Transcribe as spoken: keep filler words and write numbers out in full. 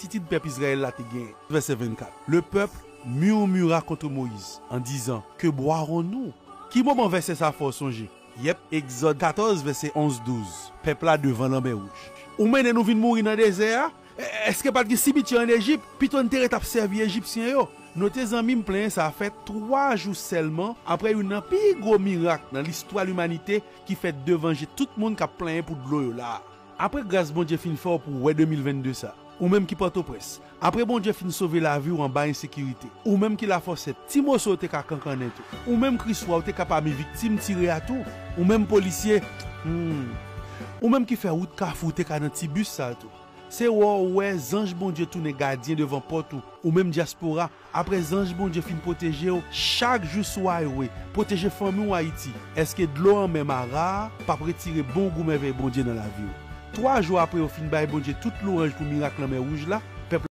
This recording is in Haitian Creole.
Pitit pèp Izrayèl la te genyen. Vèsè vennkat. Le peuple murmura contre Moïse, en disant, Que boirons-nous? Ki moman vèsè sa fè w sonje? Yèp, Egzòd katòz, vèsè onz, douz. Pèp la devan lanmè wouj. Ou mennen nou vin mouri nan dezè a? E-, èske pa t gen simitye ann Ejip? Pito n te ret ap sèvi Ejipsyen yo. Note, zanmi m, plenyen sa a fèt twa jou sèlman apre youn nan pi gwo mirak nan listwa limanite ki fèt devan je tout moun k ap plenyen pou dlo yo la a. Apre gras Bondye fin fè w pou w wè de mil vennde sa, ou menm ki Pòtoprens, apre Bondye fin sove lavi w anba ensekirite, ou menm ki Lafòsèt, ti moso w te ka kankannen tou, ou menm Kriswa w te ka pami viktim tire a tou, ou menm polisye, hmm, ou menm ki fè wout Kafou w te ka nan ti bis sa a tou. Se wè w wè zanj Bondye tounen gadyen devan pòt ou, ou menm dyaspora, apre zanj Bondye fin pwoteje w, chak jou sou highway, pwoteje fanmi w Ayiti, èske dlo anmè Mara a p ap retire bon gou mèvèy Bondye nan lavi w? Twa jou apre yo fin bay Bondye tout lwanj pou mirak lanmè wouj la,